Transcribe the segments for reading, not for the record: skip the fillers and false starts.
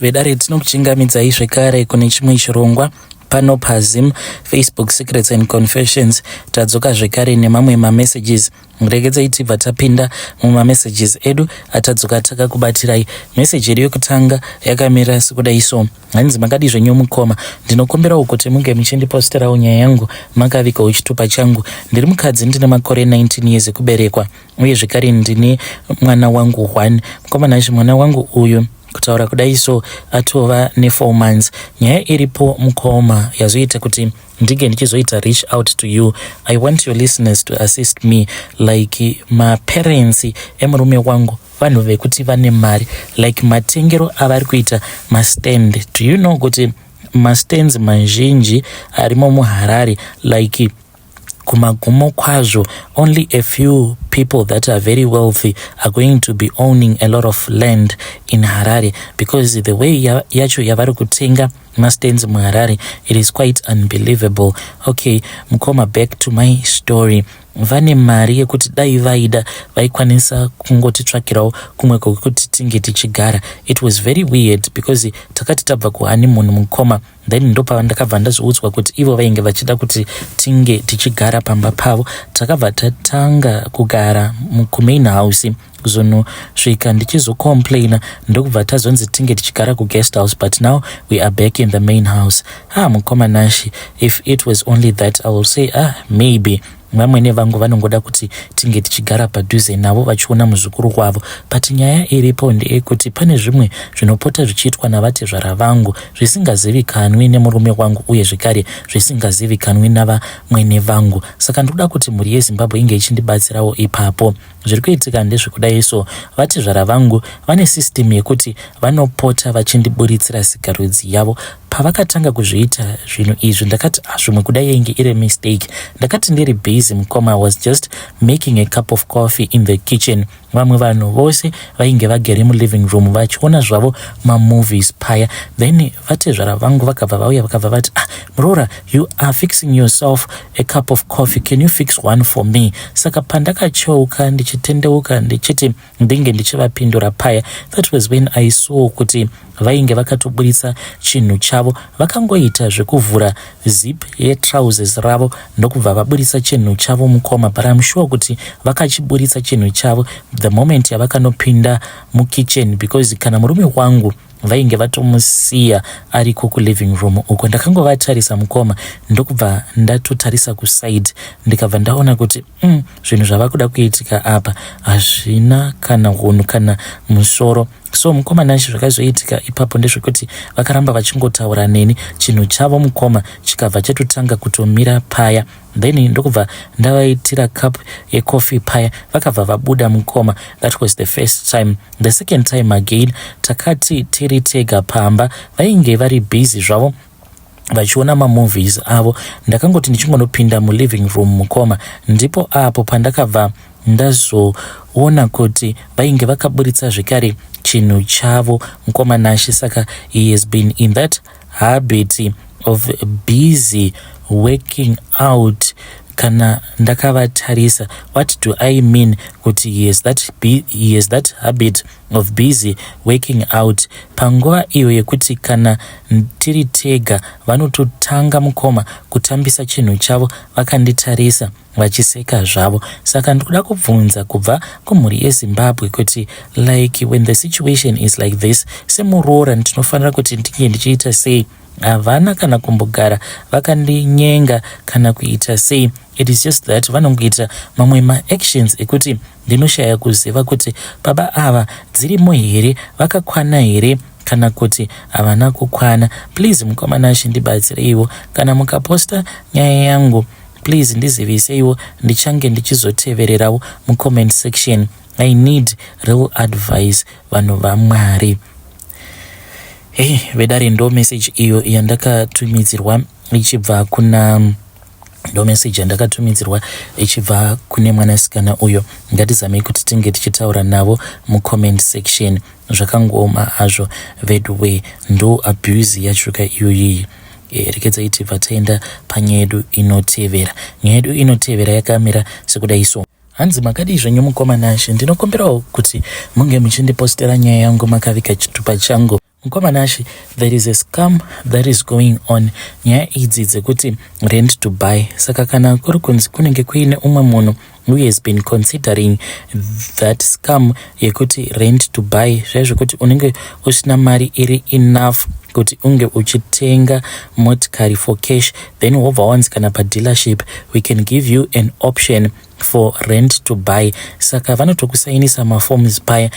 Vedare tinokuchingamidzai zvekare kune chimwe chirongwa pano paZim Facebook Secrets and Confessions. Tadzoka zvekare nemamwe mamessages. Regedzai tibva tapinda mumamessages edu atadzoka takakubatirai. Message yedu yekutanga yakamira sekudai so. Hanzi makadii zvenyu mukoma, ndinokumbirawo kuti munge muchindiposterawo nyaya yangu makavigawo chitupa changu. Ndiri mukadzi ndine makore 19 years ekuberekwa uye zvekare ndine mwana wangu one. Mukoma Nashe, mwana wangu uyu kutaura kudai so atova ne4 months. Nyaya iripo mukoma yazoita kuti ndinge ndichizoita reach out to you. I want your listeners to assist me like maparents emurume wangu vanhu vekuti vane mari like matengero avari kuita mastand. Do you know kuti mastands mazhinji arimo muHarare, like kumagumo kwazvo, only a few people that are very wealthy are going to be owning a lot of land in Harare, because the way yacho yavari kutenga mastands muHarare, it is quite unbelievable. Okay mukoma, back to my story. Vane mari yekuti dai vaida vaikwanisa kungotitsvakirawo kumwe kwekuti tinge tichigara. It was very weird because takati tabva kuhoneymoon mukoma, then ndopandakabva ndazoudzwa kuti ivo vainge vachida kuti tinge tichigara pamba pavo. Takabva tatanga kugara kumain house, kuzonosvika ndichizocomplaina, ndokubva tazonzi tinge tichigara kuguest house, but now we are back in the main house. Ah mukoma Nashi, if it was only that, I will say, ah, maybe vamwene vangu vanongoda kuti tinge tichigara padhuze navo vachiona muzukuru wavo, but nyaya iripo ndeyekuti pane zvimwe zvinopota zvichiitwa navatezvara vangu zvisingazivikanwi nemurume wangu uye zvekare zvisingazivikanwi navamwene vangu. Saka ndoda kuti mhuri yeZimbabwe inge ichindibatsirawo ipapo. Zviri kuitika ndezvekudai so, vatezvara vangu vane system yekuti vanopota vachindiburitsira sikarudzi yavo. Pavakatanga kuzviita zvinhu izvi, ndakati, ah, zvimwe kudai yainge iri mistake. Ndakati ndiri busy mukoma, was just making a cup of coffee in the kitchen. Vamwe vanhu vose vainge vagere muliving room vachiona zvavo mamovies paya. Then vatezvara vangu vakabva vauya, vakabva vati, "Ah muroora, you are fixing yourself a cup of coffee, can you fix one for me?" Saka pandakacheuka ndichitendeuka ndichiti ndinge ndichivapindura paya, that was when I saw kuti vainge vakatoburitsa chinhu chavo. Vakangoita zvekuvhura zip yetrousers ravo, ndokubva vaburitsa chinhu chavo mukoma. But I'm sure kuti vakachiburitsa chinhu chavo the moment yavakanopinda mukitchen, because kana murume wangu vainge vatomusiya ariko kuliving room uko. Ndakangovatarisa mukoma, ndokubva ndatotarisa kuside, ndikabva ndaona kuti zvinhu zvava kuda kuitika apa hazvina kana unhu kana musoro. So mukoma Nashi, zvakazoitika ipapo ndezvekuti vakaramba vachingotaura neni, chinhu chavo mukoma chikabva chatotanga kutomira paya. Then ndokubva ndavaitira cup yecoffee paya, vakabva vabuda mukoma. That was the first time. The second time again, takati tiri tega pamba, vainge vari busy zvavo vachiona mamovies avo. Ndakangoti ndichingonopinda muliving room mukoma, ndipo apo pandakabva ndazoona kuti vainge vakaburitsa zvekare chinhu chavo mukoma Nashi. Saka he has been in that habit of busy working out kana ndakavatarisa. What do I mean kuti he has that habit of busy working out? Panguva iyo yekuti kana tiri tega, vanototanga mukoma kutambisa chinhu chavo vakanditarisa vachiseka zvavo. Saka ndikuda kubvunza kubva kumhuri yeZimbabwe kuti, like, when the situation is like this, semuroora ndinofanira kuti ndinge ndichiita sei? Havana kana kumbogara vakandinyenga kana kuita sei. It is just that vanongoita mamwe maactions ekuti ndinoshaya kuziva kuti baba ava dzirimo here, vakakwana here, kana kuti havana kukwana. Please mukoma Nashi, ndibatsireiwo. Kana mukaposta nyaya yangu, please ndiziviseiwo, ndichange ndichizotevererawo mucomment section. I need real advice, vanhu vaMwari. Hei vedare, ndo message iyo yandakatumidzirwa ichibva kuna, ndo message yandakatumidzirwa ichibva kune mwanasikana uyo. Ngatizamei kuti tinge tichitaura navo mucomment section. Zvakangooma hazvo vedway, ndo abuse yacho ka iyoyiyi. Rekedzai tibva taenda panyaya yedu inotevera. Nyaya yedu inotevera yakamira sekudai so. Hanzi makadii zvenyu mukoma Nashe, ndinokumbirawo kuti munge muchindipostera nyaya yangu makaviga chitupa changu. Mukoma Nashe, there is a scam that is going on. Nyaya idzi dzekuti rent to buy. Saka kana kuri kunzi kunenge kuine umwe munhu who has been considering that scam yekuti rent to buy, zviya zvekuti unenge usina mari iri enough kuti unge uchitenga motikari for cash, then wobva wanzi kana padealership, "We can give you an option for rent to buy." Saka vanotokusainisa maforms paya.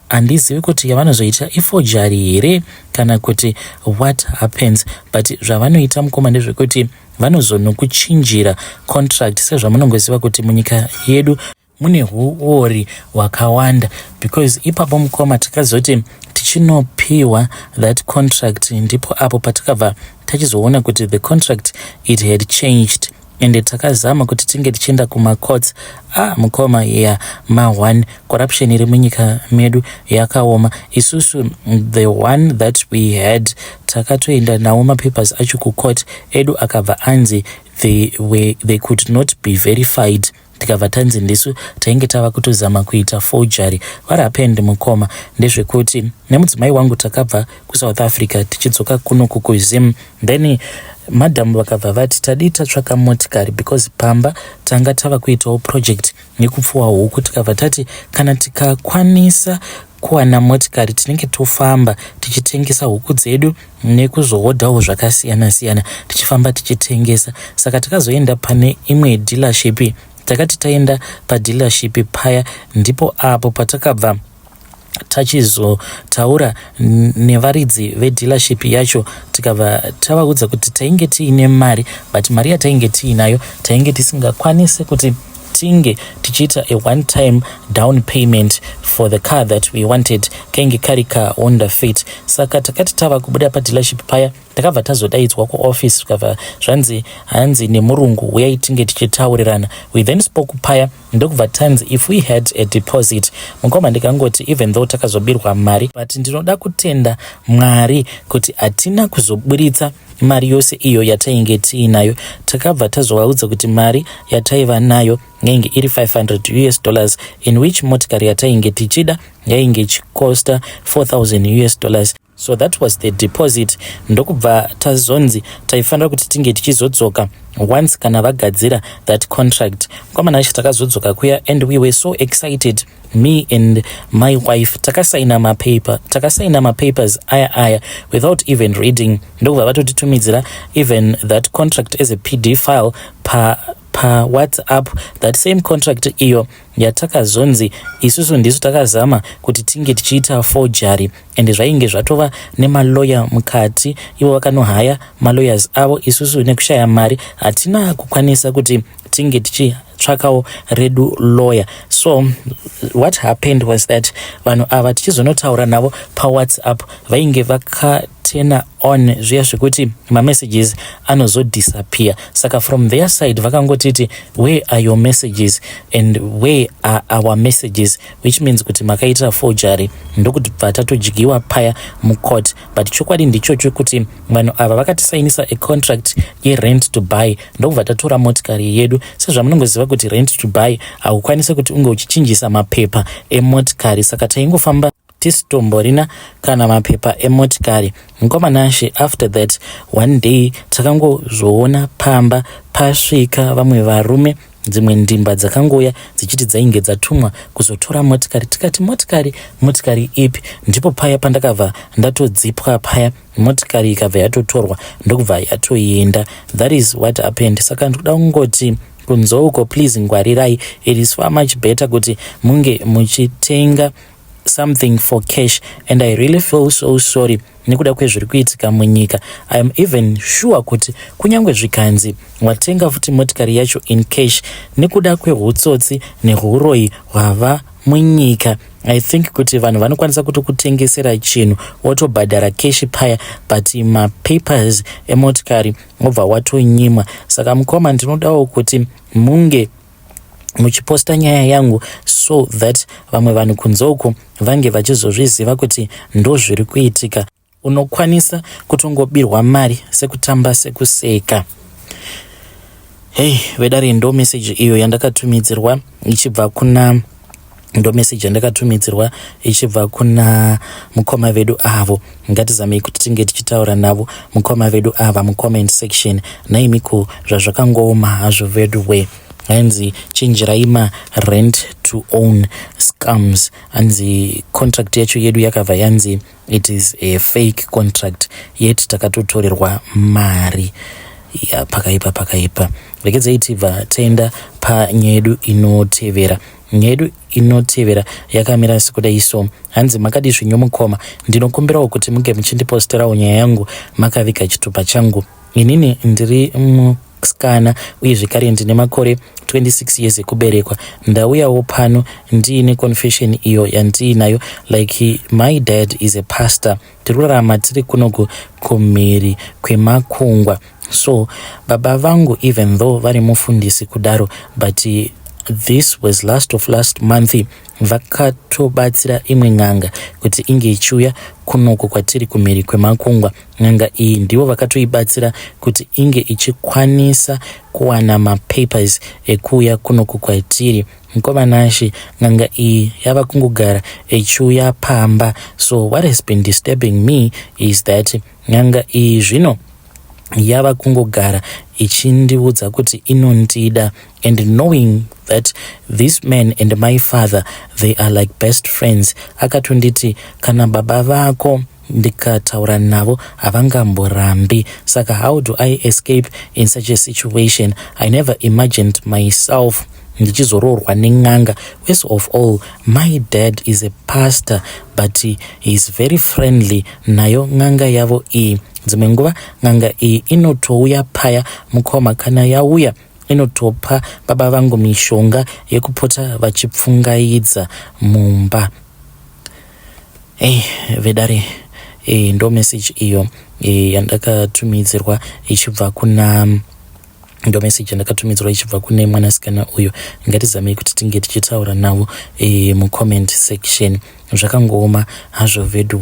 Handizivi kuti yavanozoita iforgery here kana kuti what happens, but zvavanoita, mukoma, ndezvekuti vanozonokuchinjira contract. Sezvamunongoziva kuti munyika yedu mune huori hwakawanda, because ipapo, mukoma, takazoti tichinopiwa that contract, ndipo apo patakabva tachizoona kuti the contract, it had changed. Ende takazama kuti tinge tichienda kumacourts. Ah, mukoma, ya ma1 corruption iri munyika medu yakaoma. Isusu, the one that we had, takatoenda nawo mapapers acho kucourt edu, akabva anzi they could not be verified. Tikabva tanzi ndisu tainge tava kutozama kuita forgery. What happened, mukoma, ndezvekuti nemudzimai wangu takabva kuSouth Africa tichidzoka kuno kuZim. Then madhamu vakabva vati tadii tatsvaka motikari, because pamba tanga tava kuitawo project yekupfuwa huku. Tikabva tati kana tikakwanisa kuwana motikari, tinenge tofamba tichitengesa huku dzedu nekuzohodhawo zvakasiyana siyana, tichifamba tichitengesa. Saka takazoenda pane imwe dealership. Takati taenda padealership paya, ndipo apo patakabva tachizotaura nevaridzi vedealership yacho. Tikabva tavaudza kuti tainge tiine mari, but mari yatainge tiinayo tainge tisingakwanisi kuti tinge tichiita a one time down payment for the car that we wanted. Kainge kari kaHonda Fit. Saka takati tava kubuda padealership paya, takabva tazodaidzwa kuoffice. Tukabva zvanzi, hanzi nemurungu, "Uyai tinge tichitaurirana." We then spoke paya, ndokubva tanzi if we had a deposit. Mukoma, ndikangoti even though takazobirwa mari, but ndinoda kutenda Mwari kuti hatina kuzoburitsa mari yose iyo yatainge tiinayo. Takabva tazovaudza kuti mari yataiva nayo yainge iri 500 US dollars, in which motikari yatainge tichida yainge ichikosta 4000 US dollars. So that was the deposit. Ndokubva tazonzi taifanira kuti tinge tichizodzoka once kana vagadzira that contract. Mukoma Nashe, takazodzoka kuya and we were so excited, me and my wife. Takasaina mapaper, takasaina mapapers aya aya without even reading. Ndokubva vatotitumidzira even that contract as a PDF file pa paWhatsApp, that same contract iyo yatakazonzi isusu ndisu takazama kuti tinge tichiita forgery. And zvainge zvatova nemaloya mukati, ivo vakanohaya malawyers avo. Isusu nekushaya mari hatina kukwanisa kuti tinge tichitsvakawo redu lawyer. So what happened was that vanhu ava, tichizonotaura navo paWhatsApp, vainge vakaturn on zviya zvekuti mamessages anozodisappear. Saka from their side vakangotiti, "Where are your messages and where are our messages?" Which means kuti makaita forgery. Ndokuti bva tatodyiwa paya mucourt. But chokwadi ndichocho kuti vanhu ava vakatisainisa a contract yerent to buy, ndokubva tatora motikari yedu. Sezvamunongoziva kuti rent to buy haukwanisi kuti unge uchichinjisa mapepa emotikari, saka taingofamba tisitomborina kana mapepa emotikari. Mukoma Nashe, after that, one day takangozoona pamba pasvika vamwe varume, dzimwe ndimba dzakangouya dzichiti dzainge dzatumwa kuzotora motikari. Tikati, "Motikari? Motikari ipi?" Ndipo paya pandakabva ndatodzipwa paya, motikari ikabva yatotorwa, ndokubva yatoenda. That is what happened. Saka ndikuda kungoti kunze uko, please ngwarirai. It is far much better kuti munge muchitenga something for cash. And I really feel so sorry nekuda kwezviri kuitika munyika. I am even sure kuti kunyange zvikanzi watenga futi motikari yacho in cash, nekuda kweutsotsi neuroyi hwava munyika, I think kuti vanhu vanokwanisa kutokutengesera chinhu, wotobhadhara cash paya, but mapapers emotikari wobva watonyimwa. Saka mukoma, ndinodawo kuti munge muchiposta nyaya yangu so that vamwe vanhu kunze uku vange vachizozviziva kuti ndo zviri kuitika. Unokwanisa kutongobirwa mari sekutamba, sekuseka. Hei vedare, ndo meseji iyo yandakatumidzirwa ichibva kuna Ndo message yandakatumidzirwa ichibva kuna mukoma vedu avo. Ngatizamei kuti tinge tichitaura navo mukoma vedu ava mucomment section. Naimiko zvazvakangooma hazvo vedu we. Hanzi chinjirai ma rent to own scams. Hanzi contract yacho yedu yakabva yanzi it is a fake contract, yet takatotorerwa mari. Ya, pakaipa, pakaipa. Regedzai tibva taenda panyaya yedu inotevera. Nyaya yedu inotevera yakamira sekudai so. Hanzi, "Makadi zvenyu mukoma? Ndinokumbirawo kuti muge muchindiposterawo nyaya yangu makaviga chitupa changu. Inini ndiri musikana uye zvekare ndine makore 26 years ekuberekwa. Ndauyawo pano ndiine confession iyo yandiinayo. Like, my dad is a pastor. Tiri kurarama tiri kunoku kumhiri kwemakungwa. So baba vangu, even though vari mufundisi kudaro, but this was last of last month, vakatobatsira imwe n'anga kuti inge ichiuya kunoko kwatiri kumhiri kwemakungwa. N'anga iyi ndivo vakatoibatsira kuti inge ichikwanisa kuwana mapapers ekuuya kunoko kwatiri. Mukoma Nashe, n'anga iyi yava kungogara ichiuya pamba. So what has been disturbing me is that n'anga iyi zvino yava kungogara ichindiudza kuti inondida, and knowing that this man and my father, they are like best friends. Akatonditi kana baba vako ndikataura navo havangamborambi. Saka how do I escape in such a situation? I never imagined myself ndichizoroorwa nen'anga. Worst of all, my dad is a pastor, but he is very friendly nayo n'anga yavo iyi. Dzimwe nguva n'anga iyi inotouya paya, mukoma. Kana yauya, inotopa baba vangu mishonga yekupota vachipfungaidza mumba." Ei, vedare, ndo message iyo yandakatumidzirwa ichibva kuna, ndo message yandakatumidzirwa ichibva kune mwanasikana uyo. Ngatizamei kuti tinge tichitaura navo mucomment section. Zvakangooma hazvo vedu.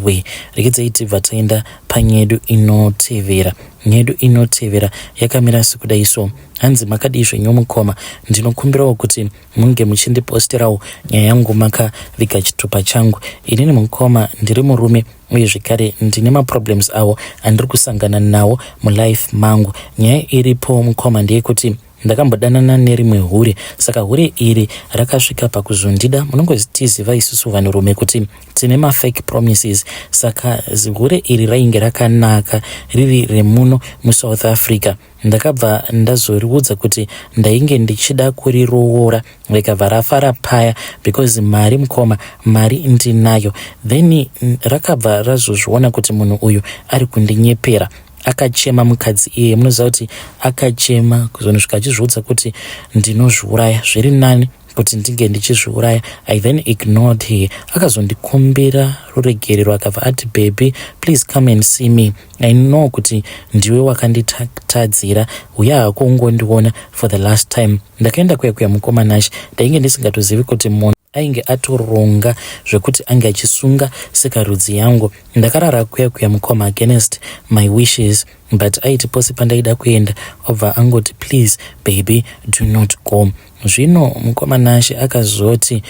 Regedzai tibva taenda panyedu inotevera. Nyedu inotevera yakamira sekudai so. Hanzi, "Makadii zvenyu mukoma? Ndinokumbirawo kuti munge muchindiposterawo nyaya yangu makaviga chitupa changu. Inini mukoma ndiri murume uye zvekare ndine maproblems awo andiri kusangana nawo mulife mangu. Nyaya iripo mukoma ndeyekuti ndakambodanana nerimwe hure. Saka hure iri rakasvika pakuzondida. Munongotiziva isusu vanhurume kuti tine mafake promises. Saka hure iri rainge rakanaka, riri remuno muSouth Africa. Ndakabva ndazoriudza kuti ndainge ndichida kuriroora, rikabva rafara paya because mari, mukoma, mari ndinayo. Then rakabva razozviona kuti munhu uyu ari kundinyepera. Akachema mukadzi iyeye. Munoziva kuti akachema kuzonosvika achizviudza kuti ndinozviuraya, zviri nani kuti ndinge ndichizviuraya. I then ignored her. Akazondikumbira ruregerero, akabva ati, 'Baby, please come and see me. I know kuti ndiwe wakanditadzira. Uya hako ungondiona for the last time.' Ndakaenda kuya kuya, mukoma Nashe, ndainge ndisingatozivi kuti munhu ainge atoronga zvekuti ange achisunga sikarudzi yangu. Ndakarara kuya kuya, mukoma, against my wishes, but aiti pose pandaida kuenda obva angoti, 'Please baby, do not go.' Zvino mukoma Nashe, akazoti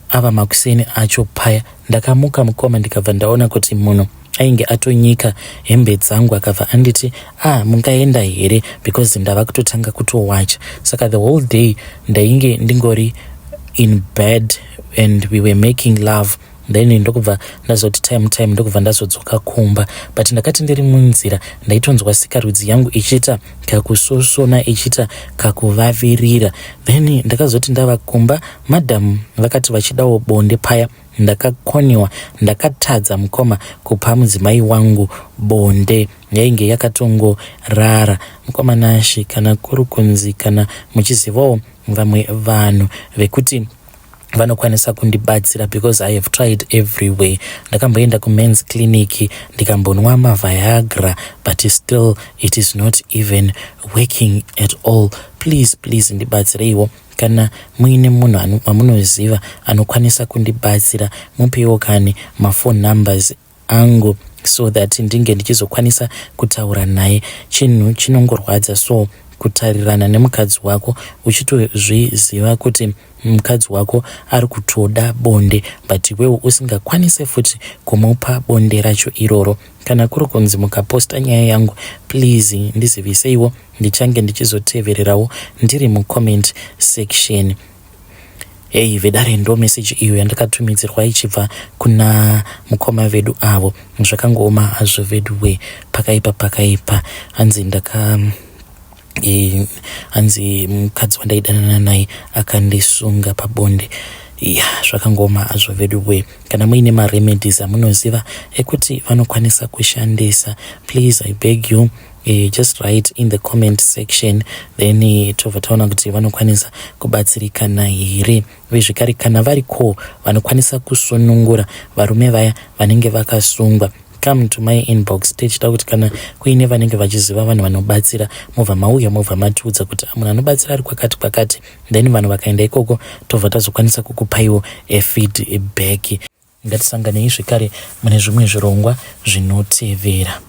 ava makuseni acho paya, ndakamuka mukoma, ndikabva ndaona kuti munhu ainge atonyika hembe dzangu. Akabva anditi, 'Ah, mungaenda here, because ndava kutotanga kutowacha.' Saka the whole day ndainge ndingori in bed and we were making love. Then ndokubva ndazoti time time, ndokubva ndazodzoka kumba. But ndakati ndiri munzira, ndaitonzwa sikarudzi yangu ichiita kakusosona, ichiita kakuvavirira. Then ndakazoti ndava kumba, madhamu vakati vachidawo bonde paya. Ndakakoniwa, ndakatadza mukoma kupa mudzimai wangu bonde, yainge yakatongorara. Mukoma Nashe, kana kuri kunzi kana muchizivawo vamwe vanhu vekuti vanokwanisa kundibatsira, because I have tried everywhere. Ndakamboenda kumens clinic, ndikambonwa maViagra, but still it is not even working at all. Please, please, ndibatsireiwo. Kana muine munhu wamunoziva anokwanisa kundibatsira, mupewo kani maphone numbers angu so that ndinge ndichizokwanisa kutaura naye. Chinhu chinongorwadza so. Kutarirana nemukadzi wako uchitozviziva kuti mukadzi wako ari kutoda bonde but iwewe usingakwanise futi kumupa bonde racho iroro. Kana kuri kunzi mukaposta nyaya yangu please ndiziviseiwo ndichange ndichizotevererawo ndiri mucomment section. Hey vedare ndo message iyo yandakatumidzirwa ichibva kuna mukoma vedu avo. Zvakangooma hazvo veduwe pakaipa pakaipa. Hanzi ndaka e, hanzi mukadzi wandaidanana naye akandisunga pabonde. Ya zvakangooma hazvo veduwe. Kana muine maremedies amunoziva ekuti vanokwanisa kushandisa please I beg you just write in the comment section then tobva taona kuti vanokwanisa kubatsirikana here. Uye zvekare kana variko vanokwanisa kusunungura varume vaya vanenge vakasungwa, come to my inbox tichida kuti kana kuine vanenge vachiziva vanhu vanobatsira mobva mauya mobva matiudza kuti munhu anobatsira ari kwakati kwakati, then vanhu vakaenda ikoko tobva tazokwanisa kukupaiwo a feedback. Ngatisanganei zvekare mune zvimwe zvirongwa zvinotevera.